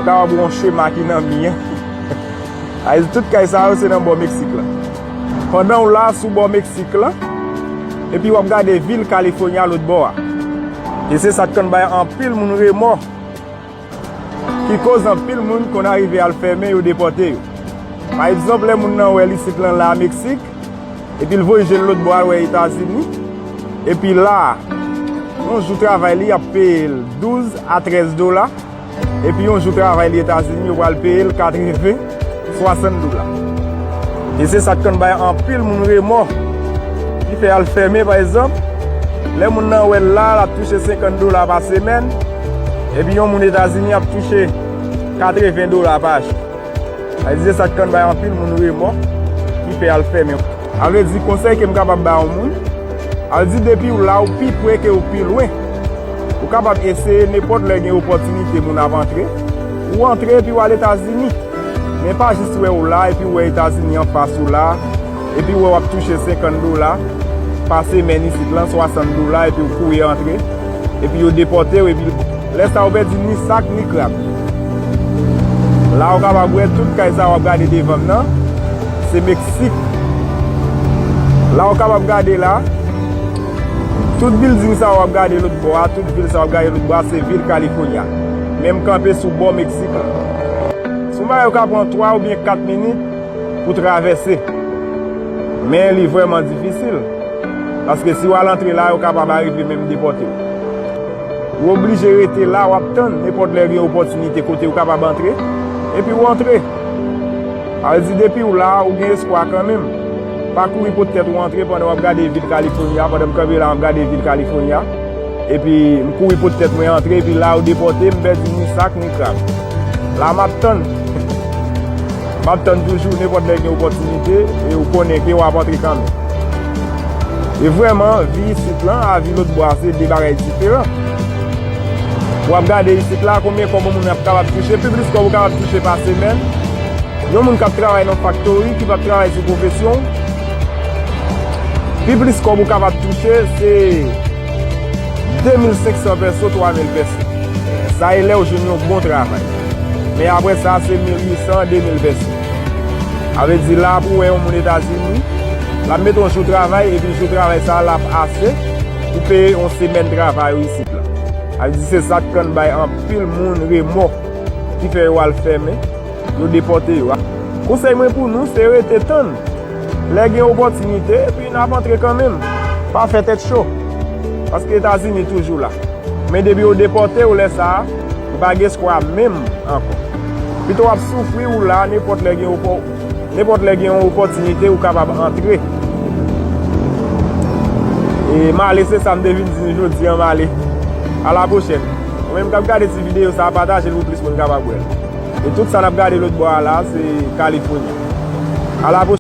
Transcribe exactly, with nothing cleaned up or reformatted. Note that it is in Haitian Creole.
Sa w ap wè yon chema ki nan mi an. Sa vle di tout kay sa yo se nan bò Meksik lan. Pandan w la sou bò Meksik lan, epi w ap gade vil California lòt bò a. E se sa k konn bay anpil moun remò, ki koz anpil moun konn arive al fèmen, yo depòte yo. Pa egzanp, lè moun nan wè l isit lan la Meksik, epi l voye je l lòt bò al wè Etazini, epi la a, yon jou travay li ap peye l douz a trèz dola, epi yon jou travay li Etazini, yo pral peye l katreven, swasant dola. E se sa k konn bay anpil moun remò, ki fè al fèmen, pa egzanp, lè moun nan wè l la, l ap touche senkant dola pa semèn, epi yon moun Etazini ap touche katreven dola pa jou. Sa vle di se sa k konn bay anpil moun remò, ki fè al fèmen. Sa vle di konsèy ke m kapab bay yon moun, sa vle di depi w la, ou pi pre ke ou pi lwen. Ou kapab eseye nenpòt lè gen opòtinite moun ap antre, ou antre epi w al Etazini. Men pa jis wè w la epi w wè Etazini anfas ou la, epi w wè w ap touche senkant dola pa semèn isit lan, swasant dola, epi w kouri antre, epi yo depòte w, epi lè sa a ou pèdi ni sak ni krab. La ou kapab wè tout kay sa w ap gade devan m nan, se Meksik. La ou kapab gade la, tout bilding sa w ap gade lòt bò a, tout vil sa w ap gade lòt bò a, se vil California. Men m kanpe sou bò Meksik lan. Se yon bagay ou ka pran twa oubyen kat minit pou travèse. Men li vrèman difisil. Paske si w al antre la, yo kapab arive menm depòte w. Ou oblije rete la, w ap tann nenpòt lè gen opòtinite kote ou kapab antre, epi w antre. Sa vle di depi w la, ou gen espwa kanmenm. Pa kouri pot tèt ou antre pandan w ap gade vil California, pandan m kanpe la, m ap gade vil California. Epi m kouri pot tèt mwen antre, epi la yo depòte m, m pèdi ni sak ni krab. La m ap tann. M ap tann toujou, nenpòt lè gen opòtinite, e ou konnen ke w ap antre kanmenm. E vrèman, vi isit lan a vi lòt bò a se de bagay diferan. W ap gade isit la, konbyen kòb yon moun ap kapab touche, pi plis kòb ou kapab touche pa semèn. Yon moun k ap travay nan faktori, ki p ap travay sou pwofesyon w, pi plis kòb ou kapab touche se de mil senk san pèso, twa mil pèso. Sa e lè w jwenn yon bon travay. Men apre sa, se mil uit san, de mil pèso. Sa vle di la pou w wè yon moun Etazini, l ap mete yon jou travay, epi jou travay sa a, l ap ase pou peye yon semèn travay ou isit la. Sa vle di se sa k konn bay anpil moun remò, ki fè yo al fèmen, yo depòte yo. Konsèy mwen pou nou, se rete tann. Lè gen opòtinite, epi n ap antre kanmenm. Pa fè tèt cho. Paske Etazini toujou la. Men depi yo depòte w lè sa a, ou pa gen espwa menm ankò. Pito w ap soufri ou la, nenpòt lè gen opò-, nenpòt lè gen yon opòtinite, ou kapab antre. E m ale, se sa m te vin di nou jodi a, m ale. A la pwochèn. Ou menm k ap gade ti videyo sa a, pataje l pou plis moun kapab wè l. E tout sa n ap gade lòt bò a la, se California. A la pwochèn.